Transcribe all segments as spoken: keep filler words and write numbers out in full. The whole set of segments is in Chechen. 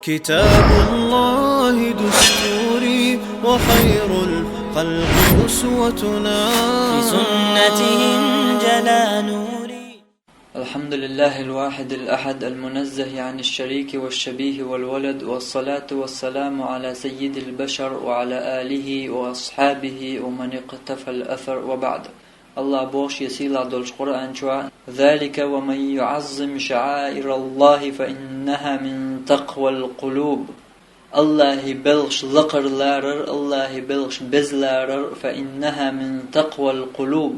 كتاب الله دستوري وخير الخلق أسوتنا. بسنته انجلى نوري. الحمد لله الواحد الأحد المنزه عن الشريك والشبيه والولد، والصلاة والسلام على سيد البشر وعلى آله وأصحابه ومن اقتفى الأثر، وبعد. Аллах боху шен сийлахь долчу Къуръан чохь: «ذلك ومن يعظم شعائر الله فإنها من تقوى القلوب». Аллахьан белхаш лакхара ларар, Аллахьан белхаш беза ларар, «فإنها من تقوى القلوب».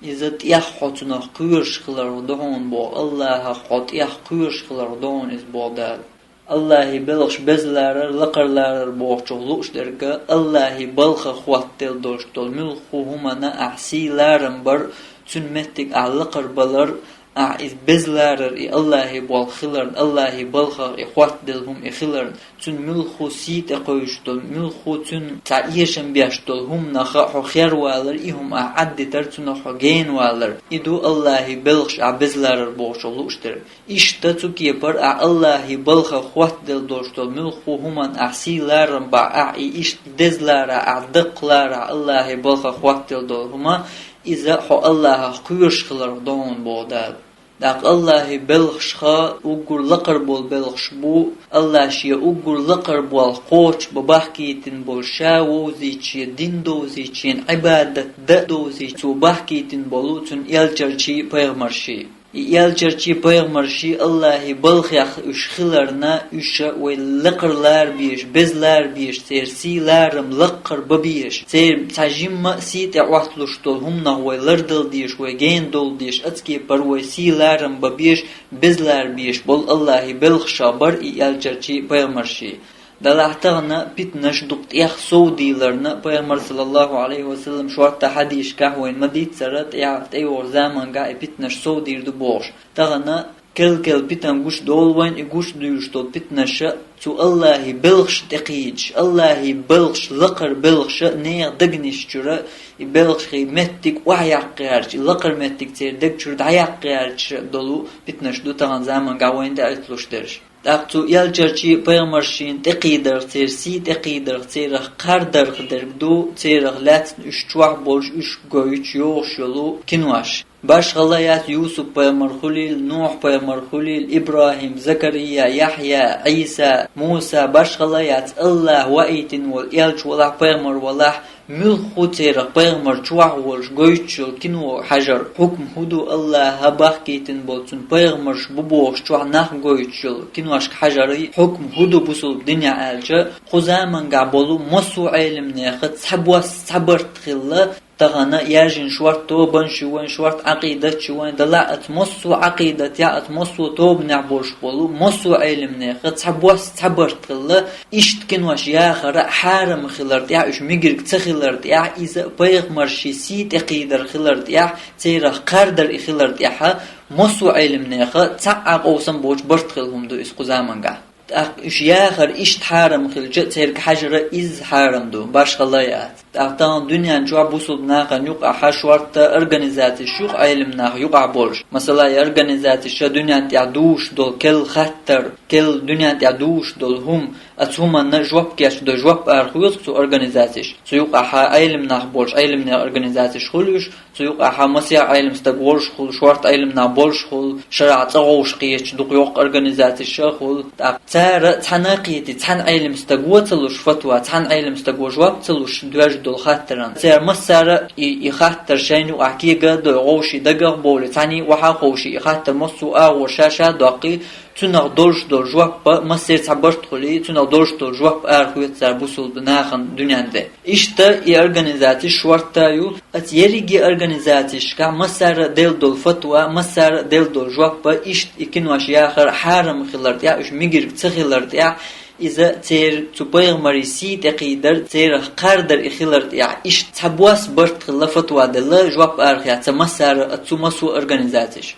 Иза тӀех хьо цунах кхоьруш хиларх ду хьуна боху, Аллахьах хьо тӀех кхоьруш хиларх ду хьуна иза боху Дала. Аллахьан белхаш беза ларар, лакхара ларар бохучух лууш дерг, Аллахьан балхах хӀоттаделла долуш долу муьлхха хӀуманна ахь сий ларам бар, цуьнан меттиг ахь лакхара балар, ахь иза беза ларар и Аллахьан болх хиларна, Аллахьан балхах и хӀоттаделла хӀума и хиларна, цуьнан муьлхха сий тӀекхуьйсуш долу, муьлхха цуьнан цхьа эшам беш долу хӀуманах хьо хервалар, и хӀума ахь Ӏаддитар, цунах хьо генавалар. И ду Аллахьан белхаш ахь беза ларар бохучух лууш дерг. Иштта цу кепара ахь Аллахьан балхах хӀоттаделла долуш долу муьлхха хӀуманна ахь сий ларам бахь, ахь и иштта деза ларахь, ахь даккха ларахь Аллахьан балхах хӀоттаделла долу хӀума, иза хьо Аллахьах кхоьруш хиларх ду хьуна боху Дала. ТӀаккха Аллахьан белхашха уггар лакхара болу белхаш бу, Аллахь шен уггар лакхара болх кхочуш бан бахкийтина болу, ша вовзийта, шен дин довзийта, шена Ӏибадат дан довзийта, цо бахкийтина болу цуьнан элчанаший, пайхамарший. И элчанаший, пайхамарший Аллахьан балхех уьш хиларна, уьш вай лакхара лара безаш, беза лара безаш, церан сий ларам лакхара бан безаш, церан цхьа жимма а сий тӀе Ӏотталуш долу хӀуманах вай лардала дезаш, вай генадовла дезаш, оцу кепара вай сий ларам бан безаш, беза лара безаш болу Аллахьан белхашах бара и элчанаший, пайхамарший. Делахь тахана питанаш дукха тӀех совдийларна, пайхамар, саллаллаху Ӏалайхи ва саллам, шортта хьадисашкахь вайна ма-дийццара, тӀе-, тӀейогӀучу замангахь и питанаш совдийр ду бохуш. Тахана кел-кел питана гучудолу вайна, и гучудуьйлуш долу питанаша цу Аллахьан белхашна тӀекхийдаш, Аллахьан белхаш, лакхара белхаша нехан дегнаш чуьра и белхашкахь меттиг охьаяккха гӀерташ, и лакхара меттиг церан дег чуьра дӀаяккха гӀерташ долу питанаш ду тахана замангахь вайна тӀеӀитталуш дерш. ТӀаккха цу элчанаший, пайхамаршийн тӀекхийдарх, церан сий тӀекхийдарх, церах кхардарх дерг ду, церах лаьцна уьш чохь болуш, уьш гойтуш йогӀуш йолу кинош. Башхалла яц Юсуп-пайхамар хуьлийла, Нухь-пайхамар хуьлийла, ИбрахӀим, Закария, Яхьъя, Ӏийса, Муса, башхалла яц Аллахь ваийтина волу элча валахь, пайхамар валахь, муьлхха церах пайхамар чохь волуш гойтуш йолу кино хьажар, хьукма хӀун ду, Аллахьа бахкийтина болу цуьнан пайхамарш бу бохуш чохь нах гойтуш йолу киношка хьажарий, хьукма хӀун ду бусулба динехь аьлча, кху замангахь болу массо а Ӏеламнеха цхьа бос, цхьа барт хилла, тахана яьржина шорта тобанаш ю вайн, шорта Ӏакъидаташ ю вайн, делахь оцу массо а Ӏакъидатехь, оцу массо а тобанехь болуш болу массо а Ӏеламнеха цхьа бос, цхьа барт хилла, иштта кинош яхар хьарам хилар тӀехь, уьш мигирг ца хилар тӀехь, иза пайхамаршийн сий тӀекхийдар хилар тӀехь, церах кхардар и хилар тӀехь, массо а Ӏеламнеха цхьа а къовсам боцуш барт хилла хӀума ду иза кху замангахь. ТӀаккха уьш яхар иштта хьарам хилча, цаьрга хьажара изза хьарам ду, башхалла яц. ТӀаккха тахана дуьнен чохь бусулба нахана юкъахь шортта организацеш ю-кх Ӏеламнах юкъахь болуш. Масала, и организацеша дуьнен тӀехь дуьйцуш долу керла хаттар, керла дуьнен тӀехь дуьйцуш долу хӀума, оцу хӀуманна жоп кечдо, жоп арахоьцу-кх цу организацеша. Цу юкъахь Ӏеламнах болуш, Ӏеламнехан организацеш хуьлу уьш, цу юкъахь масех Ӏелам стаг волуш хуьлу, шортта Ӏеламнах болуш хуьлу, шарахь цӀа гӀовш кхеташ дукха йоккха организацеш а хуьлу. ТӀаккха цара цхьаьна а кхетий, цхьана Ӏелам стаго ца луш фатва, цхьана Ӏелам стаго жоп ца луш доьжна долу хаттарна. Цара массара а и, и хаттар шайна юкъахь кега а дой, гӀовший дагах а бовлий, цхьаьний охьа а ховший, и хаттар массо а агӀор ша-ша а доккхий, цунах долуш долу жоп а, массеран цхьа барт хуьлий, цунах долуш долу жоп арахоьцу цара бусулба нахана дуьнен тӀе. Иштта и организацеш шортта ю, оцу ерриге организацешкахь массара а делла долу фатва, массара а делла долу жоп а, иштта и кинош яхар хьарам хилар тӀехь, уьш мигирг ца хилар тӀехь, иза церан цу пайхамарийн сий тӀекхийдар, церах кхардар и хилар тӀехь, иштта цхьа бос барт хилла фатва делла, жоп арахецна массара а, цу массо а организацеша.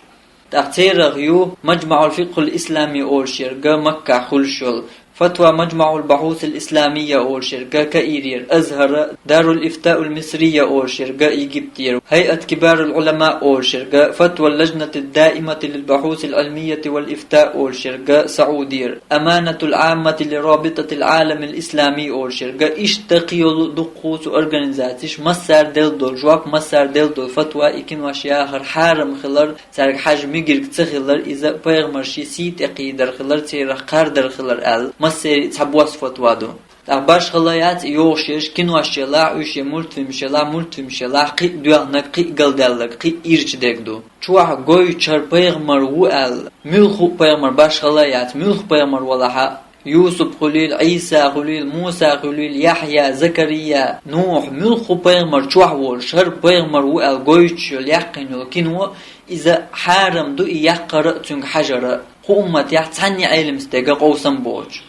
ТӀаккха церах ю МаджмаӀул-фикъхӀул-ислами олуш ерг, Маккахь хуьлуш йолу, Фатва Маджмаъул Бахьусил Исламия олуш ерг Каирера, Азхара, Дарул Ифтаул Мисрия олуш ерг Египтера, Хайат Кибарул Уламаъ олуш ерг, Фатва Лажнатид Даимати лил Бахьусил Ӏилмияти вал Ифта олуш ерг Саудера, Аманатул Ӏаммати ли Рабитатил Ӏаламил Ислами олуш ерг, иштта кхин йолу дуккха цу организацеш массара делла долу жоп, массара делла долу фатва и кинош яхар хьарам хилар, цаьрга хьажа мегар ца хилар, иза пайхамаршна сий тӀекхийдар хилар, церах кхардар хилар аьлла, массеран а цхьабосса фатва ду. ТӀаккха башхалла яц и йогӀуш ерш, кинош елахь, уьш я мультфильмаш елахь, мультфильмаш елахь, кхин а доьхнарг, кхин а галдаьлларг, кхин а ирча дерг ду. Чохь гойтуш хӀара пайхамар ву аьлла, муьлхха а пайхамар, башхалла яц, муьлхха пайхамар валахь а, Юсуп хуьлийла, Ӏийса хуьлийла, Муса хуьлийла, Яхьъя, Закария, Нухь, муьлхха пайхамар чохь волуш, хӀара пайхамар ву аьлла гойтуш йолу, яьккхина йолу кино, иза хьарам ду и яккхара а, цуьнга хьажара а, кху умматехь цхьанне Ӏелам стеган къовсам боцуш.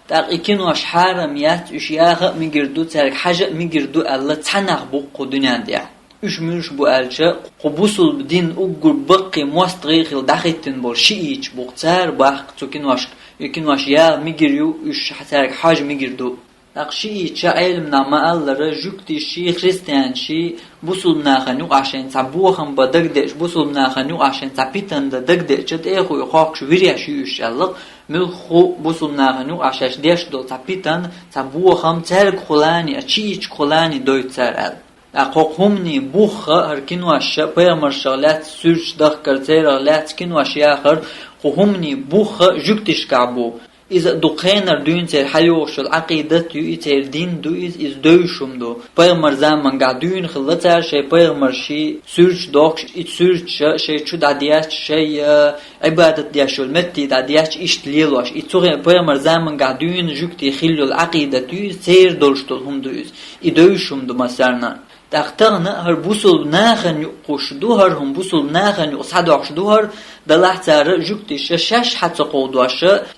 ТӀаккха и кинош хьарам яц, уьш яха а мегар ду, цаьрга хьажа а мегар ду аьлла, цхьа нах бу кху дуьнен тӀехь. Уьш муьлш бу аьлча, кху бусулба дин уггар баккхий мостагӀий хилла дӀахӀиттина болу шиъиташ бу-кх, цара боху цу киношка, и кинош яла мегар ю, уьш цаьрга хьажа мегар ду. ТӀаккха шиъиташа Ӏелам наха ма-аллара, жуьгтий ший, христиан ший, бусулба нахана юкъахь шайна цхьа бохам бан дагадеъча, бусулба нахана юкъахь шайна цхьа питана дан дагадеъча, тӀехула хохкуш виреш ю уьш аьлла-кх, муьлхха а бусулба нахана юкъахь шаьш деш долу цхьа питана, цхьа бохам цаьргахула а, шиъиташкахула а дойту цара аьлла. ТӀаккха хӀокху хӀуманийн бух а, хӀара киношаша пайхамаршах лаьцна суьрташ дахкар, церах лаьцна кинош яхар, кху хӀуманийн бух а жуьгташкахь бу. Иза а ду кхенара дуьйна церан хьайогӀуш йолу Ӏакъидат ю, и церан дин ду иза, иза девзаш хӀума ду. Пайхамар замангахь дуьйна хилла цара шайн пайхамарший суьрташ дохкуш, и суьрташа шайн чу дӀадетташ, шайн, а, Ӏибадат деш йолу метте дӀадетташ иштта лелош. И цу хе-, пайхамар замангахь дуьйна жуьгтий хилла йолу Ӏакъидат ю иза, церан долуш долу хӀума ду иза. И девзаш хӀума ду массарна а. ТӀаккха тахана а хӀара бусулба нахана юкъахуш ду, хӀара хӀума бусулба нахана юкъа схьадохуш ду хӀара, делахь цара жуьгташа шаьш хьа ца кховдош,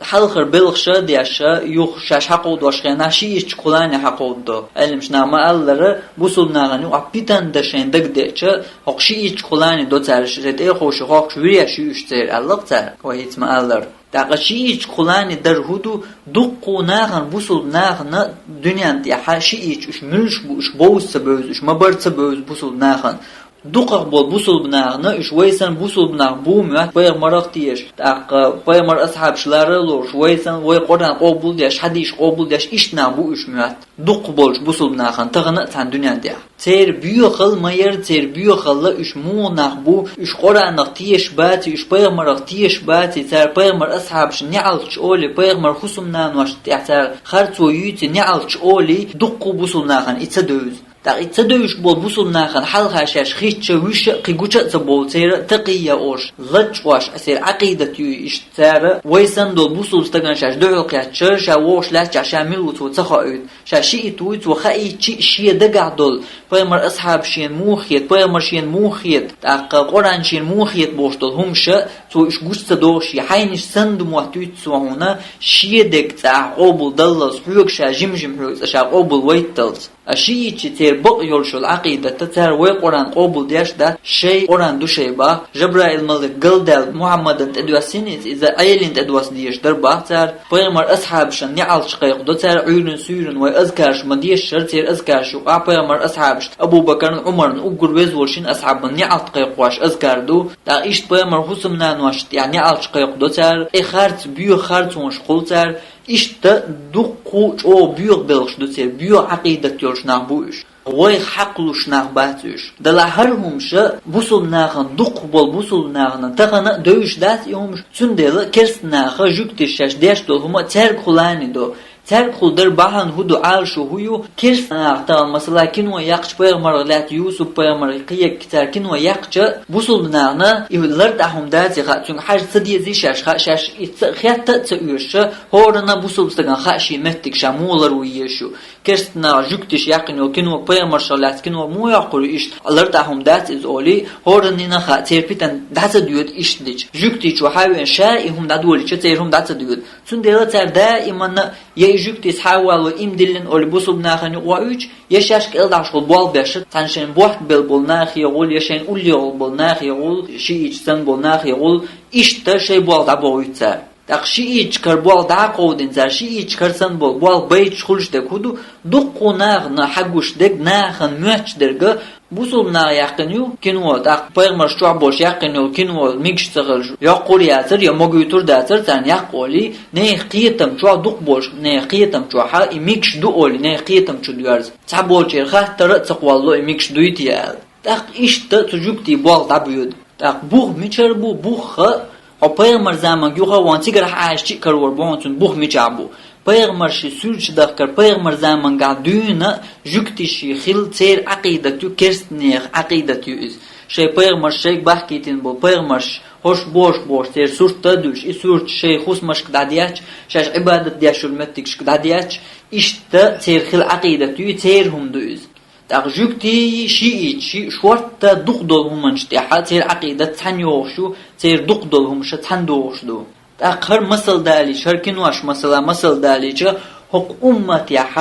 хьалхара белхаш а деш, юха шаьш хьакховдош хенахь шиъиташкахула а хьакховдадо. Ӏелам наха ма-аллара, бусулба нахана юкъахь питана дан шайна дагадеъча, хӀокху шиъиташкахула а до цара, шайн тӀехула хохкуш виреш ю уьш церан аьлла-кх цара, вай хӀинца ма-аллара. ТӀаккха шиъиташкахула а дар хӀун ду, дуккха а нахана, бусулба нахана дуьнен тӀехь шиъиташ уьш муьлш бу, уьш бовза ца бевза, уьш ма-барра ца бевза бусулба нахана. Дукхах болу бусулба нахана, уьш вай санна бусулба нах бу моьтту, пайхамарах теша, тӀаккха пайхамар асхьабаш лара а лоруш, вай санна вай Къуръан къобал а деш, хьадисаш къобал а деш, иштта нах бу уьш моьтту. Дуккха болчу бусулба нахана тахана а цхьана дуьнен тӀехь. Церан боьхалла ма яра, церан боьхалла уьш муха нах бу, уьш Къуръанах тешаш баций, уьш пайхамарах тешаш баций, цара пайхамар асхьабашна неӀалташ олий, пайхамар хӀусамнаношна тӀехь цара харцо юьйций неӀалташ олий, дуккха а бусулба нахана и ца девза. ТӀаккха и ца девзаш болу бусулба нахана хьалха шаьш хитта а, вуьшта а, кхин гуча а ца бовлу церан а такъия олуш, лачкъош, а, церан Ӏакъидат юй иштта цара, вай санна долу бусулба стагана шаьш дуьхьал кхеттача, ша вогӀуш лаьттачохь ша мила ву цо ца хоуьйту. Ша шиъит вуй, цо хаийча а шен дагахь долу, пайхамар асхьабаш шена муха хета, пайхамар шена муха хета, тӀаккха Къуръан шена муха хета бохуш долу хӀумаш а, цо уьш гуча ца дохуш, и хьайнаш санна ду моттуьйту цо хьуна, шен деган цӀахь къобал даллалц, хьоьга ша жим-жим хьоьга цӀа ша къобал вайтталц. А шиъиташна церан бакъ йолуш йолу Ӏакъидат а, цара вай Къуръан къобал деш а дац, шайн Къуръан ду шайн боху, Жабраил-малик галдаьлла Мухьаммадна тӀедоьссина иза, иза Ӏелина тӀедосса дезаш дара боху цара, пайхамар асхьабашна неӀалташ кхайкхадо цара, Ӏуьйранна-суьйранна вай азкараш ма-дешшара, церан азкараш юкъахь пайхамар асхьабашна, Абу-Бакарна, Ӏумарна, уггар веза волу шина асхьабана неӀалт кхайкхош азкар ду, тӀаккха иштта пайхамар хӀусамнаношна тӀехь неӀалташ кхайкхадо цара, и харц, боьха харцонаш кхуллу цара, иштта дуккха а чӀогӀа боьха белхаш ду церан, боьха Ӏакъидат йолуш нах бу уьш. Вайх хьакхалуш нах бац уьш. Делахь хӀара хӀумаш а бусулба нахана, дуккха болу бусулба нахана тахана а девзаш дац и хӀумаш, цундела керста наха жуьгташа шаьш деш долу хӀума а цаьргахула а до. Цаьргахула дар бахьана хӀун ду, Ӏалашо хӀун ю, керста наха тахана, масала, кино яккхача пайхамарах лаьцна, Юсуп-пайхамарах, кхин ерг цара кино яккхача, бусулба нахана и лартӀахь хӀума даций хаьа, цуьнга хьажа ца дезий шаьш хаьа, шаьш и ца хетта а ца оьшуш, хӀоранна бусулба стагана хаьа шен меттиг ша муха ларван езаш ю. Керста наха жуьгташа яьккхина йолу кино, пайхамаршах лаьцна кино муха йоккхур ю иштта, лартӀахь хӀума дац иза олий, хӀораннина хаьа, церан питана дӀа ца доьду иштта дича. Жуьгтичо хьавеана ша и хӀума дӀадолийча, церан хӀума дӀа ца доьду. Цундела цара даиманна, я и жуьгти схьа а валло, им диллина олий бусулба нахана юкъа воуьйтуш, я шаьш кӀелдӀахьашхула болх беш, цхьана шайн бохк белла болу нахе гӀула, я шайн уллехула болу нахе гӀула, шиъиташ санна болу нахе гӀула, иштта шайн болх дӀабохуьйту цара. ТӀаккха шиитча кара болх дӀакъовдина цара, шиитча кара санна болу болх байташ хуьлуш дерг хӀун ду? Дуккха нахана хьагуш дерг, нахана моьтташ дерг, бусулба наха яьккхина ю кино, тӀаккха пайхамарш чохь болуш яьккхина йолу кино мегаш ца хилча, йоккхур яцара я могуьйтур дацара царна яккха олий, нехан кхетам чохь дукха болуш, нехан кхетам чохь и мегаш ду олий, нехан кхетам чу доьрзу. Цхьаболчеран хаттар а ца кхоллало и мегаш дуй те аьлла. ТӀаккха иштта цу жуьгтийн болх дӀабоьду. ТӀаккха бух мичара бу, бух а, хьо пайхамар заманга юха вон цигарахь Ӏаьшчи а карор бу хьуна, цуьнан бух мичахь бу. Пайхамарши суьрташ дахкар пайхамар замангахь дуьйна жуьгтиши хилла церан Ӏакъидат ю, керстанех Ӏакъидат ю иза. Шайн пайхамарш шайга бахкийтина болу пайхамарш хӀорш бохуш бохуш церан сурт а дуьлуш, и сурт шайн хусамашка дӀадетташ, шаьш Ӏибадат деш йолу меттигашка дӀадетташ, иштта церан хилла Ӏакъидат ю, и церан хӀума ду иза. ТӀаккха жуьгтий, шиитчий шортта дукха долу хӀуманаш тӀехь церан Ӏакъидат цхьаьна йогӀуш ю, церан дукха долу хӀумаш цхьаьна догӀуш ду. ТӀаккха хӀара масал далийча, хӀара кинош масала масал далийча, хӀокху умматехь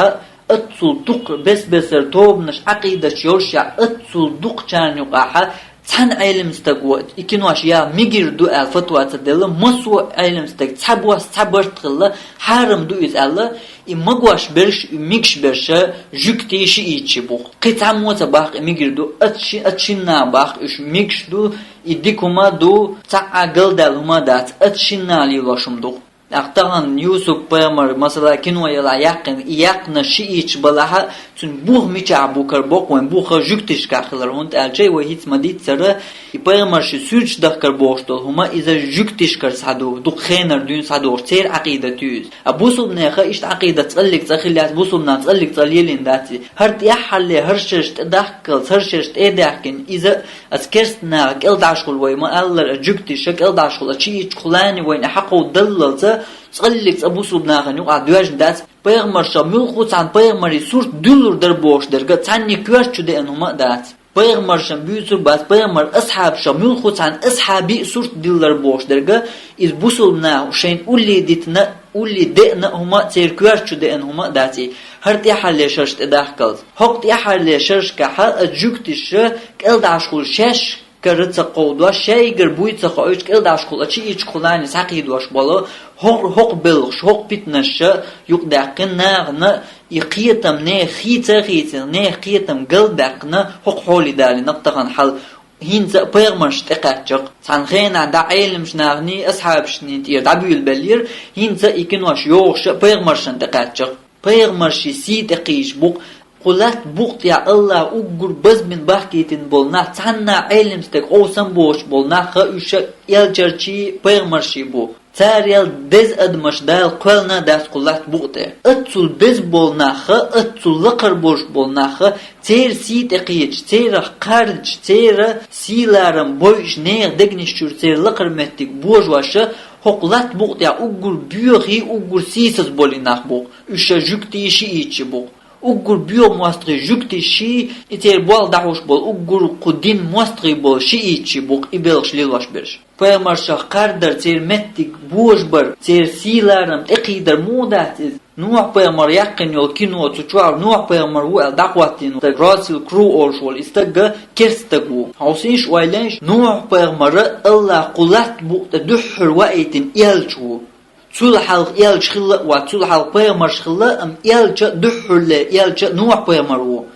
аццул дукха бес-бесара тобанаш, Ӏакъидаташ йолуш яхь, аццул дукхачарна юкъахь цхьана Ӏелам стаг ву, и кинош я мегар ду аьлла фатва ца делла, массо а Ӏелам стаг цхьа бос, цхьа барт хилла, хьарам ду иза аьлла, и магош берш, и мегаш берш жуьгтий, шиитчий бу. Кхин цхьаммо ца баккха и мегар ду, ат ши-, ат шинна баккха уьш мегаш ду, и дика хӀума ду, цхьа а галдаьлла хӀума дац, ат шинна лелош хӀума ду. ТӀаккха тахана Юсуп-пайхамар, масала, кино ялахь яьккхина, и яьккхина шиитча балахь а, цуьнан бух мичахь бу кара боккха вайн буха жуьгтишкахь хилар, хӀунда аьлча вай хӀинца ма-дийццара, и пайхамарши суьрташ дахкар бохуш долу хӀума иза жуьгтишкара схьаду, дукха хенара дуьйна схьадогӀуш, церан Ӏакъидат ю иза. А бусулбанеха иштта Ӏакъидат цкъаллиг цкъа хила яц, бусулбанан цкъаллиг цкъа лелийна дац и. ХӀара тӀаьххьарле хӀара шераш тӀедахкалц, хӀара шераш тӀедаьхкина, иза аса керстанаха кӀелдӀашхула вай ма-аллара, а жуьгтиша кӀелдӀашхула, а чиитча кхулани вайна хьакховдаллалца, цкъаллиг цкъа бусулба нахана юкъахь доьжна дац. Пайхамарша муьлхха цхьана пайхамарийн сурт дуьллур дара бохуш дерг цхьанне коьрта чу деана хӀума а дац. Пайхамаршан буьйцур бац, пайхамар асхьабаша муьлхха цхьана асхьабий а сурт диллар бохуш дерг, иза бусулба наха шайна уллий дитина, уллий деана хӀума а, церан коьрта чу деана хӀума а дац и. ХӀара тӀаьххьарле шераш тӀедахкалц. ХӀокху тӀаьххьарле шерашкахь а жуьгтиша кӀелдӀашхула шаьш кара ца кховдош, шайгара буй ца хоуьйтуш, кӀелдӀашхула а чиитча кхулани схьакхийдош болу хӀокху, хӀокху белхаш, хӀокху питнаша юкъадаьккхина нахана и кхетам, нехан хийца а хийцина, нехан кхетам галбаьккхина, хӀокху хьоле далийна-кх тахана хьал. ХӀинца а пайхамаршна тӀекхаьчча-кх. Цхьана хенахь дӀа Ӏеламчу наханий, асхьабашний тӀера дӀабуьйлабеллера, хӀинца а и кинош йогӀуш а пайхамаршна тӀекхаьчча-кх. Пайхамарший сий тӀекхийча бу-кх. Кху латта букъа тӀехь Аллаха уггар базбина бахкийтина болу нах, цхьанна Ӏелам стаг къовсам боцуш болу нах а, уьш а элчанаший, пайхамарший бу. Царел деза адамаш Дала кхоьллина а дац кху латта букъа тӀе. Аццул беза болу нах а, аццул лакхара болуш болу нах а, церан сий тӀекхеча, церах кхардача, церан сий-ларам бойуш, нехан дегнаш чуьра церан лакхара меттиг божош а, хӀокху латта букъа тӀехь уггар боьхий, уггар сийсаз болий нах бу-кх. Уьш а жуьгтий, шиитчий бу-кх. Уггар боьха мостагӀий жуьгтиший, и церан болх дӀахьош болу уггар кху динан мостагӀий болу шиитчий бу-кх и белхаш лелош берш. Пайхамаршах кхардар, церан меттиг божабар, церан сий-ларам тӀекхийдар муха дац иза? Нухь-пайхамар яьккхина йолу кино, цу чохь Нухь-пайхамар ву аьлла дӀахӀоттийна стаг, Расел Кроу олуш волу и стаг керста стаг ву. Хьовсийша, ойла йийша, Нухь-пайхамар Аллаха кху латта букъа тӀе дуьххьара ваийтина элча ву. Цул хьалха элча хилла а вац, цул хьалха пайхамарш хилла, амма элча дуьххьарле элча Нухь-пайхамар ву.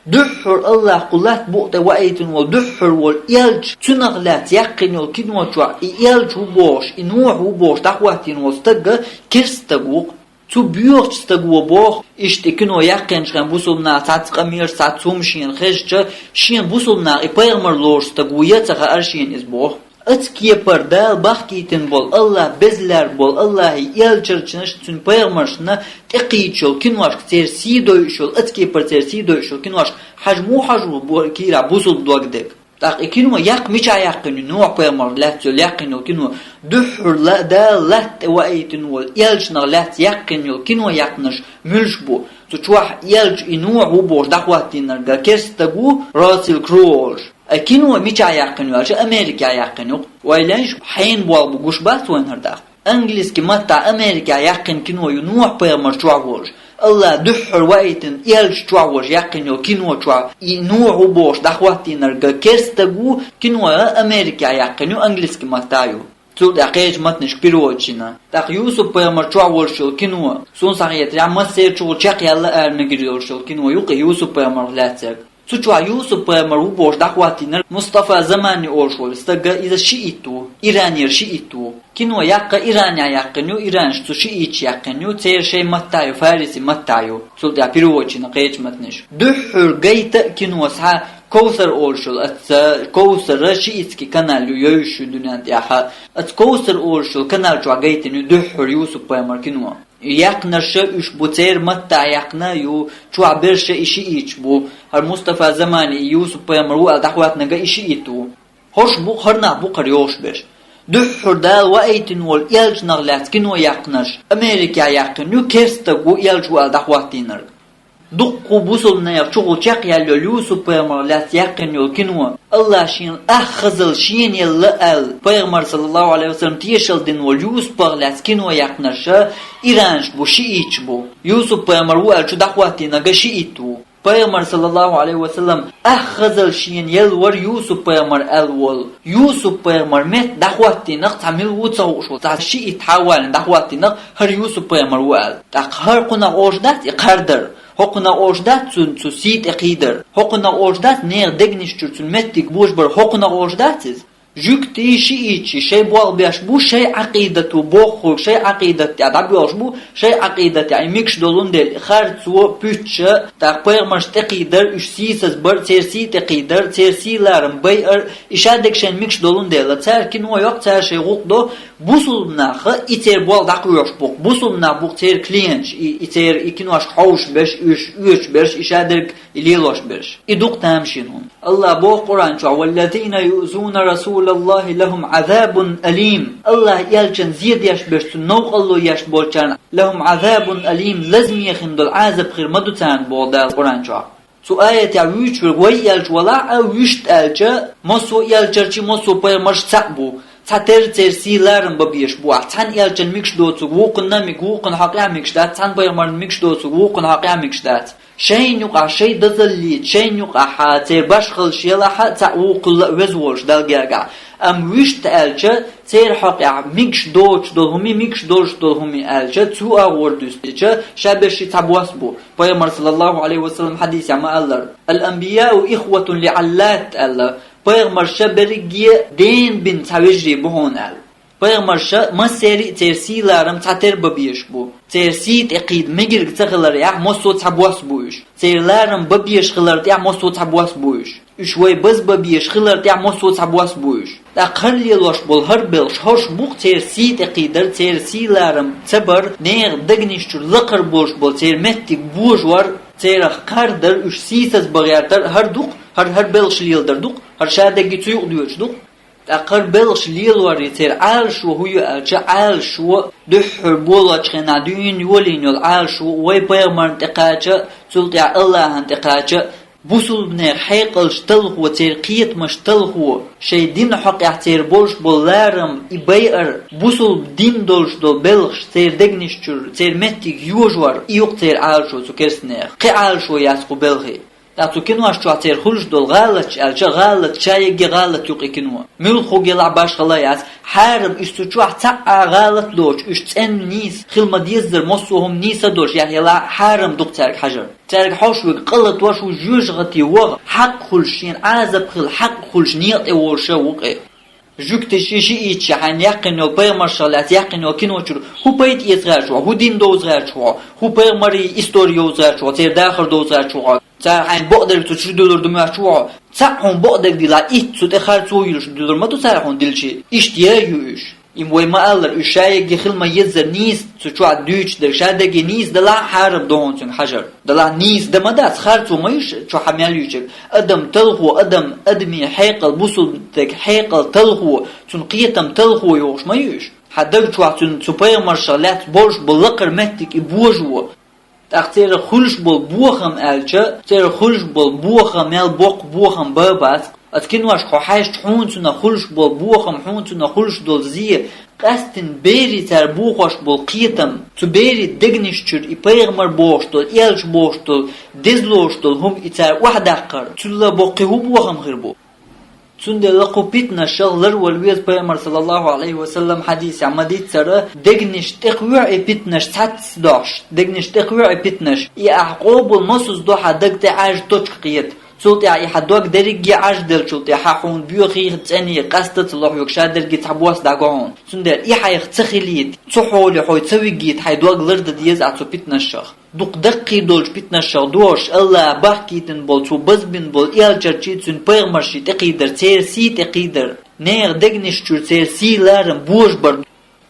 Дуьххьара Аллаха кху латта букъа тӀе ваийтина волу дуьххьара волу элча, цунах лаьцна яьккхина йолу кино чохь и элча ву бохуш, и Нухь ву бохуш дӀахӀоттийна волу стаг керста стаг ву-кх. Цу боьхачу стага боху, иштта и кино яьккхинчу хенахь бусулба наха цхьацца къамелаш, цхьацца хӀума шена хезча, шена бусулба наха и пайхамар лоруш стаг ву я ца хаьара шена иза боху. Оцу кепара Дала бахкийтина болу Аллах, беза лаьрра болу Аллахьий элчанашна, цуьнан пайхамаршна тӀекхийча йолу киношка, церан сий дойуш йолу, оцу кепара церан сий дойуш йолу киношка хьажа муха хьажа ву бо-, кийрахь бусулба дог дерг? ТӀаккха и кино яккха мичахь яьккхина ю, Нухь-пайхамар лаьцна йолу яьккхина йолу кино? Дуьххьара ла-, Дала латта тӀе ваийтина волу элчанах лаьцна яьккхина йолу кино яьккхинарш муьлш бу? Цу чохь элча и Нухь ву бохуш дӀахӀоттийнарг керста стаг ву, Расел Кроу олуш. Ай, кино мичахь яьккхина ю аьлча, Америкехь яьккхина ю-кх. Ойла йийша, хьенан болх бу гуш бац вайна хӀара даккха? Английский маттахь Америкехь яьккхина кино ю Нухь-пайхамар чохь волуш. Аллах дуьххьара ваийтина элча чохь волуш яьккхина йолу кино чохь и Нухь ву бохуш дӀахӀоттийнарг керста стаг ву, кино а Америкехь яьккхина ю, английский маттахь ю. Цул тӀаьхьа кхечу матнашка переводаш йина. ТӀаккха Юсуп-пайхамар чохь волуш йолу кино, суна схьахетарехь, массеран чухула чекхъяьлла ара мегар йолуш йолу кино ю-кх и Юсуп-пайхамарх лаьцнарг. Цу чохь Юсуп-пайхамар ву бохуш дӀахӀоттийнарг Мустафа Замани олуш волу стага, иза шиит ву, Иранера шиит ву. Кино яккха Иранехь яьккхина ю, иранаш цу шииташа яьккхина ю, церан шайн маттахь ю, фариси маттахь ю. Цул тӀаьхьа переводаш йина кхечу матнашка. Дуьххьара гайта а кино схьа Ковсар олуш йолу, аца Ковсара шиитский канал ю, йовзуш ю дуьнен тӀехь. Аца Ковсар олуш йолу канал чохь гайтина ю дуьххьара Юсуп-пайхамар кино. Яьккхинарш а уьш бу, церан маттахь яьккхина ю, чохь берш а и шииташ бу. ХӀара Мустафа Замани и Юсуп-пайхамар ву аьлла дӀахӀоттийнарг а и шиит ву. ХӀорш бу-кх, хӀара нах бу-кх хӀара йогӀуш берш. Дуьххьара Дала ваийтина волу элчанах лаьцна кино яьккхинарш Америкехь яьккхина ю, керстаг ву элча ву аьлла дӀахӀоттийнарг. Дуккха бусулбанех чухула чекхъяьлла йолу Юсуп-пайхамарх лаьцна яьккхина йолу кино, АллахӀа шена ах хазалла шена елла аьлла, пайхамар, саллаллаху Ӏалайхи ва саллам, тешалла дина волу Юсупах лаьцна кино яьккхинарш а иранаш бу, шииташ бу. Юсуп-пайхамар ву аьлла чу дӀахӀоттийнарг а шиит ву. Пайхамар, саллаллаху Ӏалайхи ва саллам, ах хазалла шена елла вара Юсуп-пайхамар аьлла волу. Юсуп-пайхамар метта дӀахӀоттийнарг цхьа мила ву ца хууш волу, цхьа шиит хьа а валийна дӀахӀоттийнарг хӀара Юсуп-пайхамар ву аьлла. ТӀаккха хӀара кхунах олуш дац и кхардар? ХӀокхунах олуш дац цуьнан цу сий тӀе кхийдар? ХӀокхунах олуш дац нехан дегнаш чуьра цуьнан меттиг божабар? ХӀокхунах олуш дац иза? Жуьгтий, шиитчий шайн болх беш бу, шайн Ӏакъидато бохург шайн Ӏакъидат тӀехь дӀабоьлхуш бу, шайн Ӏакъидат тӀехь и мегаш долун дела, харцо, пуьчча, тӀаккха пайхамаршна тӀекхийдар, уьш сийсазбар, церан сий тӀекхийдар, церан сий-ларам байар, и шадерг шайна мегаш долун дела, цара кино йоккху, цара шайн гӀуллакх до, бусулба нах и церан болх дӀакхоьхьуш бу-кх, бусулба нах бу-кх церан клиенташ, и, и церан и киношка хьовсуш берш, уьш оьцуш берш, и шадерг и лелош берш. И ду-кх тамашийна хӀума. АллахӀа боху Къуръан чохь: «Валлазина юъзуна расулаллахи лахум Ӏазабун алим». АллахӀан элчанна зе деш берш, цунна новкъарло еш болчарна, лахум Ӏазабун алим, лазаме хин долу Ӏазап хир ма ду царна, боху Дала Къуръан чохь. Цу аятехь вуьйцуш верг вай элча валахь а, вуьшта аьлча, массо а элчанаш, массо а пайхамарш цхьаъ бу. Цхьатерра церан сий-ларам бан безаш бу ахь. Цхьана элчанна мегаш доцург вукхунна а мега, вукхунна хьокъехь а мегаш дац, цхьана пайхамарна мегаш доцург вукхунна хьокъехь а мегаш дац. Шайна юкъахь шайн дозаллица, шайна юкъахь церан башхаллаш елахь а, цхьаъ вукхулла а веза волуш Далла гергахь. Амма вуьшта аьлча, церан хьокъехь мегаш доцуш долу хӀума, мегаш долуш долу хӀума аьлча, цу агӀор дуьстича, ша берш ши цхьабосса бу. Пайхамар, саллаллаху Ӏалайхи ва саллам, хьадисехь ма-аллара: «Ал-анбияу ихватун ли Ӏаллат», аьлла. Пайхамарш берриге а ден бина цхьа вежарий бу хьуна аьлла. Пайхамарш массеран а церан сий-ларам цхьатерра бан безаш бу. Церан сий тӀе кхийда мегар ца хиларехь массо а цхьабосса бу уьш. Церан ларам бан безаш хилар тӀехь массо а цхьабосса бу уьш. Уьш вай базбан безаш хилар тӀехь массо а цхьабосса бу уьш. ТӀаккха хӀара лелош болу хӀара белхаш хӀорш бу-кх: церан сий тӀе кхийдар, церан сий-ларам ца бар, нехан дегнаш чуьра лакхара болуш болу церан меттиг божор, церах кхардар, уьш сийсазбан гӀертар, хӀара ду-кх, хӀара, хӀара белхаш леладар ду-кх, хӀара шадерриге цу юкъа доьдуш ду-кх. ТӀаккха хӀара белхаш лелоран церан Ӏалашо хӀун ю аьлча, Ӏалашо дуьххьара болочу хенахь дуьйна йолийна йолу Ӏалашо вай пайхамарна тӀекхача а, цул тӀаьхьа АллахӀана тӀекхача а, бусулбанех хьекъалш талхо, церан кхетамаш талхо, шайн дин хьокъехь церан болуш болу ларам и байар, бусулба дин долуш долу белхаш церан дегнаш чуьра, церан меттиг йожор, и ю-кх церан Ӏалашо цу керстанех. Кхин Ӏалашо яц кху белхи. ТӀаккха цу кинош чохь церан хуьлуш долу гӀалаташ аьлча, гӀалат, ша ерриге гӀалат ю-кх и кино. Муьлхха хӀума елахь башхалла яц, хьарам, уьш цу чохь цхьа а гӀалат доцуш, уьш цӀена нийса хила ма-деззара, массо а хӀума нийса долуш яхь елахь, хьарам ду-кх цаьрга хьажар. Цаьрга хьовш верг къа латош ву, жоьжахати ваха, хьакъ хуьлуш, шена Ӏазап хила хьакъ хуьлуш, некъа тӀе волуш а ву-кх и. Жуьгтий, шиитчий хьайна яьккхина йолу, пайхамаршах лаьцна яьккхина йолу кино чуьра хӀун пайда эца гӀерташ ву хьо, хӀун дин довза гӀерташ ву хьо, хӀун пайхамарийн истори йовза гӀерташ ву хьо, церан дахар довза гӀерташ ву хьо, цара хьайна бакъдерг цу чу дуьллур ду моьттуш ву хьо. Цхьаъ хьуна бакъдерг дилахь, итт цу тӀе харцо а йиллуш дуьллур ма ду цара хьуна дилчи. Иштта я а ю уьш. Имма вай ма-аллара, уьш ша ерриге хила ма-еззара нийса цу чохь дуьйцуш дерг, ша дерриге нийса делахь а, хьарам ду хьуна цуьнга хьажар. Делахь нийса дан ма дац, харцо ма ю уьш чохь хьан мел юьйцург. Адам талхо, адам, адамийн хьекъал, бусулба стеган хьекъал талхо, цуьнан кхетам талхо йохуш ма ю уьш. Хьан даг чохь цуьнан цу пайхамаршах лаьцна болуш болу лакхара меттиг и божо. ТӀаккха церан хуьлуш болу бохам аьлча, церан хуьлуш болу бохам мел боккха бохам бан бац. Оцу киношка хьо хьаьжча, хьуна цунах хуьлуш болу бохам, хьуна цунах хуьлуш долу зе, къаьсттина берийн цара бохош болу кхетам, цу берийн дегнаш чуьра и пайхамар бохуш долу, элча бохуш долу, деза лоруш долу хӀума и цара охьадаккхар, цул а боккхий хӀун бохам хир бу? Цундела кху питнашах ларвала веза пайхамар, саллаллаху алейхи ва саллам, хьадисехь ма-дийццара, дегнаш тӀекхоьхьу и питнаш цхьацца дохьуш, дегнаш тӀекхоьхьу и питнаш, и ахь къобал мосазза до, хьан даг тӀе Ӏаьржа точка кхета. Цул тӀаьхьа и хьан дог дерриге Ӏаьржа деллачул тӀаьхьа хьуна боьхий, цӀений, къаста ца ло хьоьга, шадерриге цхьа бос дӀаго хьуна. Цундела и хьайх ца хилийта, цу хьоле хьо ца вигийта, хьайн дог лардан деза ахь цу питнашах. Дукха даккхий долчу питнашах догӀуш, Аллаха бахкийтина болу, цо базбина болу элчанаший, цуьнан пайхамарший тӀекхийдар, церан сий тӀекхийдар, нехан дегнаш чуьра церан сий-ларам божабар.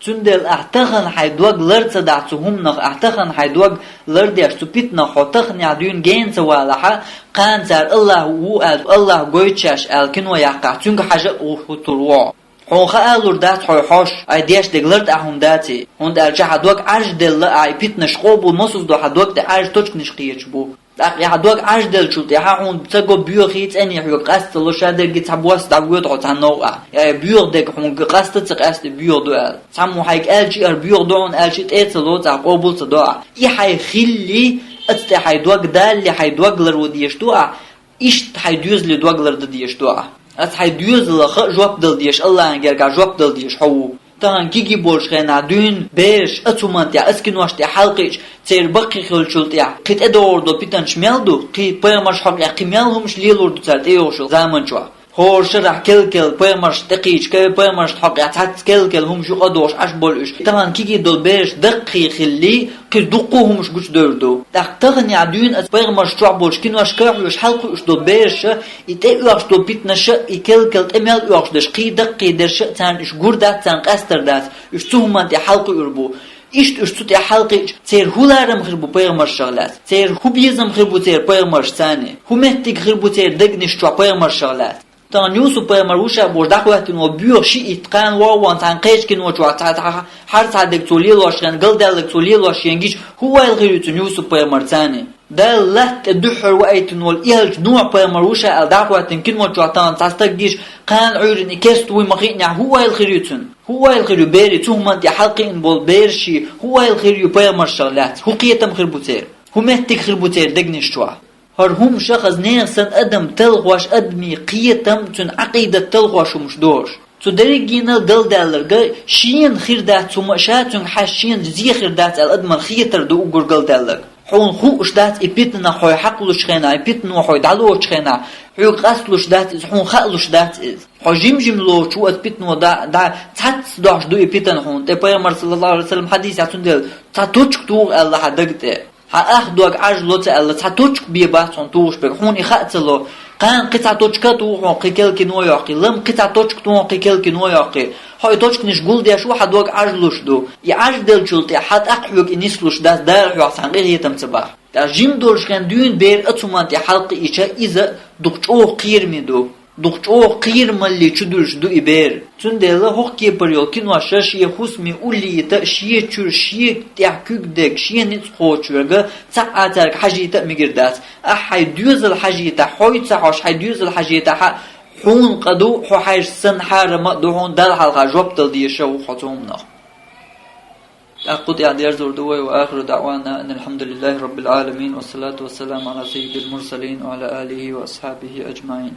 Цундела ахь тахана хьайн дог лар ца дахь цу хӀуманах, ахь тахана хьайн дог лардеш цу питнах, хьо таханехь дуьйна гена ца валахьа, кхана цара Аллах ву аьлла, Аллах гойту шаьш аьлла кино яккхахь, цуьнга хьажа а хӀуттур ву хьо. Хьуна хаа лур дац хьо хьош, ай деш дерг лардан ахь хӀума даций, хӀунда аьлча хьан дог Ӏаьржа делла, ахь и питнаш къобал мосазза до, хьан дог тӀе Ӏаьржа точканаш кхеташ бу. ТӀаккха и хьан дог Ӏаьржа деллачул тӀаьхьа хьуна ца го боьхий, цӀений, хьоьга къаста ца ло, шадерриге цхьа бос дӀавоьду хьо цхьана новкъахь. Я и боьха дерг хьуна къаста а ца къаьста, и боьха ду аьлла. Цхьаммо хьайга аьлча а, ара боьха ду хьуна аьлча а, тӀе а ца лоцу ахь, къобал а ца до ахь. И хьайх хилли, оцу тӀе хьайн дог далале, хьайн дог лардан дезаш ду ахь, иштта хьайн доьзале дог лардан дезаш ду ахь. Оцу хьайн доьзалах а жоп дала дезаш, Аллахьан гергахь жоп дала дезаш хьо ву. Тахана кегий болчу хенахь дуьйна бераш оцу хӀуманна тӀехь, оцу киношна тӀехь хьалакхиъча, церан баккхий хиллачул тӀаьхьа кхин тӀедогӀур долу питанаш мел ду, кхин пайхамарш хьокъехь кхин мел хӀуманаш лелор ду цара тӀейогӀучу заманчохь. ХӀора шарахь кел-кел пайхамарш тӀекхийча, кхин пайхамаршна хьокъехь цхьацца кел-кел хӀуманаш юкъа а дохуш Ӏаш болу уьш. Тахана кегий долу бераш даккхий хилли, кхин дуккха а хӀуманаш гучудевр ду. ТӀаккха таханехь дуьйна оцу пайхамарш чохь болчу киношка а хьоьжуш хьалакхуьуш долу бераша, и тӀеоьхуш долу питнаша, и кел-кел тӀе мел оьхуш дерш, кхин даккхий дерша, царна уьш гур дац, царна къаьстар дац, уьш цу хӀуманна тӀе хьалакхуьур бу. Иштта уьш цу тӀе хьалакхиъча, церан хӀун ларам хир бу пайхамаршах лаьцна? Церан хӀун безам хир бу церан пайхамаршца царний? ХӀун меттиг хир бу церан дегнаш чохь пайхамаршах лаьцна? Тахана Юсуп-пайхамар ву ша бохуш дӀахӀоьттина волу боьха шиъ итт кхана вогӀу ван цхьана кхечу кино чохь цхьа, цхьа, хӀара цхьа дерг цо лелош хен, галдаьлларг цо лелош хен гича, хӀун ойла хир ю цуьнан Юсуп-пайхамарца царний? Далла латта тӀе дуьххьара ваийтина волу и хӀаллачу Нухь-пайхамар ву ша аьлла дӀахӀоьттина кино чохь тахана цхьа стаг гича, кхана Ӏуьйрина и кеста вуй ма-хиънехь, хӀун ойла хир ю цуьнан? ХӀун ойла хир ю берийн цу хӀуманна тӀе хьалакхиъна болу бераший? ХӀун ойла хир ю пайхамаршах лаьцна? ХӀун кхетам хир бу церан? ХӀун меттиг хир бу церан дегнаш чохь? ХӀара хӀума шахаза нехан санна адам талхош, адамийн кхетам, цуьнан Ӏакъидат талхош хӀумаш дохуш. Цу дерригенал галдаьлларга шена хир дац хӀума а ша, цуьнга хьаьжча шена зе хир дац аьлла адаман хетар ду уггар галдаьлларг. Хьуна хууш дац и питанах хьо хьакхалучу хенахь, и питано хьо дӀалоцучу хенахь, хьоьга къасталуш дац иза, хьуна хаалуш дац иза. Хьо жим-жим лоцуш ву оцу питано дӀа, дӀа цхьацца дохьуш ду и питана хьуна тӀе. Пайхамар, саллаллаху алейхи ва саллям, хьадисехь цундела: «Цхьа точка тугӀу», аьлла, хьан даг тӀе. Хьан ах дог Ӏаж ло ца аьлла, цхьа точка бен бац хьуна тухуш берг, хьуна и хаа ца ло. Кхана кхин цхьа точка а туху хьуна, кхин кел кино йоккхий, лам кхин цхьа точка туху хьуна, кхин кел кино йоккхий. Хьо и точканаш гулдеш ву, хьан дог Ӏаж луш ду. И Ӏаж деллачул тӀе хьан тӀаккха хьоьга и нислуш дац, Дала хьох цхьаьна къинхетам ца бахь. ТӀаккха жим долуш хен дуьйна бер оцу хӀуманна тӀе хьалакхиъча, иза дукха чӀогӀа кхераме ду. Дукха чӀогӀа кхерамалле чудуьлуш ду и бер. Цундела хӀокху кепара йолу киноша шен хӀусаме уллийта а, шен чуьра шен тӀехь куьг дерг, шен ницкъ кхочуш верг цхьа а цаьрга хьажийта а мегар дац. Ахьа хьайн доьзал хьажийтахь, хьо ца хьожуш хьайн доьзал хьажийтахь, хьуна къа ду, хьо хьаьжча санна хьарам а ду хьуна, Далла хьалха жоп дала дезаш а ву хьо цу хӀуманах. ТӀаккха кху тӀехь дерзор ду вай: «Ва ахиру даъвана анил хьамдулиллахи раббил гӀаламин, ва салату ва саламу гӀала саййидил мурсалин, ва гӀала алихи ва асхьабихи аджмаин».